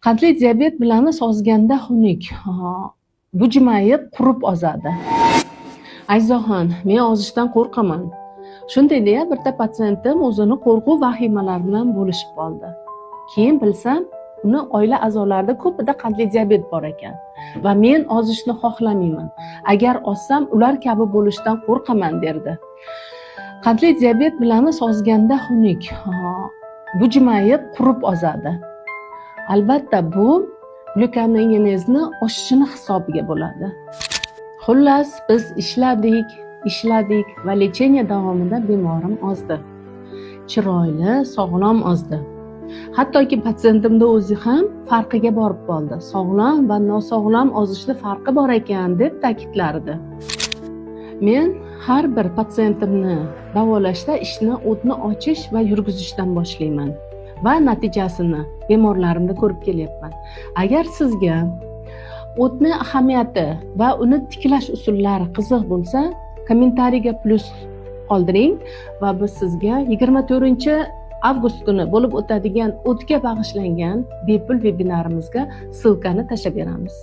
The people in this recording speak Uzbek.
Qandli diabet bilamiz, ozganda xunuk, bujimayib, qurib ozadi. "Azizxon, men ozishdan qo'rqaman", shunday deya bitta patsientim o'zini qo'rquv vahimalari bilan bo'lishib oldi. Keyin bilsam, uni oila a'zolarida ko'pida qandli diabet bor ekan va "Men ozishni xohlamayman, agar ozsam, ular kabi bo'lishdan qo'rqaman", derdi. Qandli diabet bilamiz, ozganda xunuk, bujimayib, qurib ozadi. Albatta, bu glyukoneogenezni oshishini hisobiga bo'ladi. Xullas, biz ishladik, ishladik va лечение davomida bemorim ozdi, chiroyli, sog'lom ozdi. Hattoki patsientimda o'zi ham farqiga borib qoldi. "Sog'lom va nosog'lom ozishni farqi bor ekan", deb ta'kidlardi. Men har bir patsientimni davolashda ishni o'tni ochish va yurgizishdan boshlayman va natijasini bemorlarimda ko'rib kelyapman. Agar sizga o'tni ahamiyati va uni tiklash usullari qiziq bo'lsa, kommentariyga plyus qoldiring va biz sizga 24-avgust kuni bo'lib o'tadigan o'tga bag'ishlangan bepul vebinarimizga ссылка ni tashlab beramiz.